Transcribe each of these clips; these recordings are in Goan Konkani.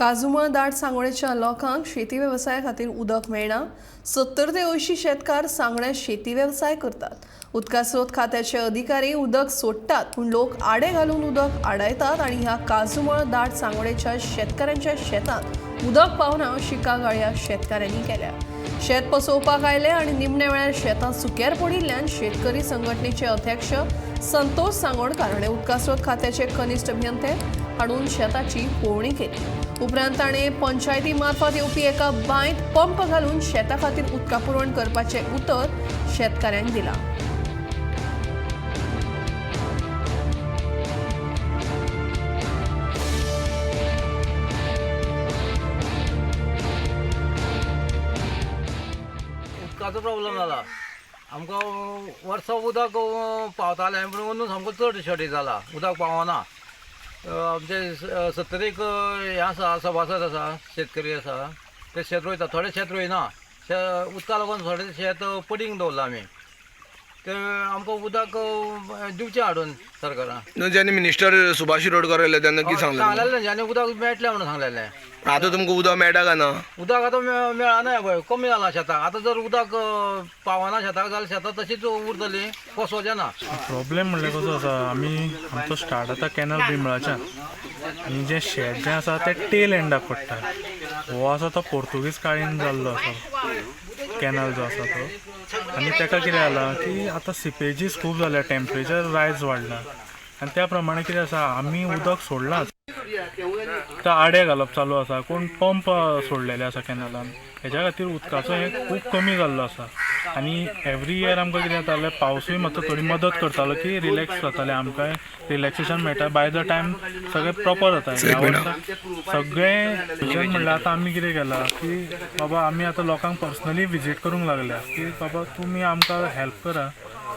काजुमळ दाट सांगोळेच्या लोकांक शेती वेवसाया खातीर उदक मेळना. 70 ते 80 शेतकार सांगण्यां शेती वेवसाय करतात. उदका स्रोत खात्याचे अधिकारी उदक सोडटात, पूण लोक आडे घालून उदक आडायतात आनी ह्या काजुमळ दाट सांगोळेच्या शेतकारांच्या शेतांत उदक पावना अशी कागाळ ह्या शेतकारांनी केल्या. शेत पसोवपाक आयले आनी निमणे वेळार शेतां सुक्यार पडिल्ल्यान शेतकरी संघटनेचे अध्यक्ष संतोष सांगोडकार हाणें उदका स्रोत खात्याचे कनिश्ठ अभियंते हाडून शेताची पळोवणी केली. उपरांत ताणें पंचायती मार्फत येवपी एका बांयत पंप घालून शेता खातीर उदका पुरवण करपाचें उतर शेतकाऱ्यांक दिलां. उदकाचो प्रॉब्लम जाला आमकां. वर्सा उदक पावतालें, पूण अंदू सामको चड शॉर्टेज जाला, उदक पावना. आमचे 70 एक हें आसा, सभासद आसा, शेतकरी आसा, ते शेत रोयता. थोडे शेत रोयना. उदका लागून थोडे शेत पडींग दवरलां आमी. ते आमकां उदक दिवचें हाडून सरकारान. न्हू, जेन्ना मिनिस्टर सुभाष शिरोडकर आयले तेन्ना कितें सांगलें? सांगलेलें तेंच्यांनी, उदक मेळटलें म्हणून सांगलेलें. आतां तुमकां उदक मेळटा काय ना? उदक आतां मेळना पळय, कमी जालां शेताक. आतां जर उदक पावना शेताक जाल्यार शेतां तशीच उरतलीं, पोसवचें ना. प्रॉब्लेम म्हणल्यार कसो आसा, आमी आमचो स्टार्ट जाता कॅनल बिमळाच्यान आनी जें शेत जें आसा तें टेल एंडाक पडटा. हो आसा तो पोर्तुगीज काळीन जाल्लो आसा कॅनल जो आसा तो. आनी ताका कितें जालां की आतां सिपेजीस खूब जाल्या, टेम्परेचर रायज वाडला आनी त्या प्रमाणे कितें आसा, आमी उदक सोडलांच. आतां आडे घालप चालू आसा, कोण पंप सोडलेले आसा कॅनलान. हेज्या खातीर उदकाचो हें खूब कमी जाल्लो आसा. आनी एवरी इयर आमकां कितें जातालें, पावसूय मातसो थोडी मदत करतालो की रिलॅक्स जातालें, आमकां रिलॅक्सेशन मेळटा. बाय the time सगळें प्रॉपर जाता. ह्या वर्सा सगळें म्हणल्यार आतां आमी कितें केलां की बाबा आमी आतां लोकांक पर्सनली विजीट करूंक लागल्या की बाबा तुमी आमकां हेल्प करा,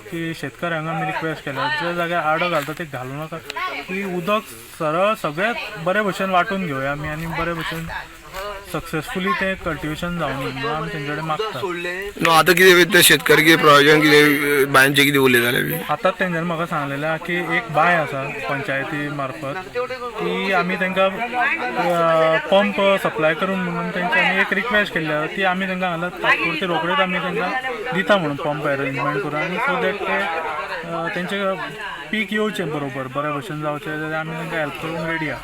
की शेतकऱ्यांक आमी रिक्वेस्ट केल्या, जे जाग्यार आडो घालता ते घालूं नाका, की उदक सरळ सगळें बरे भशेन वांटून घेवया आमी आनी बरे भशेन सक्सेसफुली तें कल्टिवेशन जावनी म्हणून आमी तेंचे कडेन मागता. न्हू, आतां कितें ते शेतकरी कितें प्रयोजन कितें बांयचें कितें उलयताले बी? आतांच तेंच्यांनी म्हाका सांगलेलें आहा की एक बांय आसा पंचायती मार्फत, ती आमी तांकां पंप सप्लाय करून म्हणून तेंच्यांनी एक रिक्वेस्ट केल्ली आसा. ती आमी तांकां सांगलां, तात्पुरती रोखडेच आमी तांकां दिता म्हणून पंप अरेंजमेंट करून आनी सो that ते तेंचें पीक येवचें बरोबर, बरे भशेन जावचें जाल्यार आमी तांकां हेल्प करूंक रेडी आहा.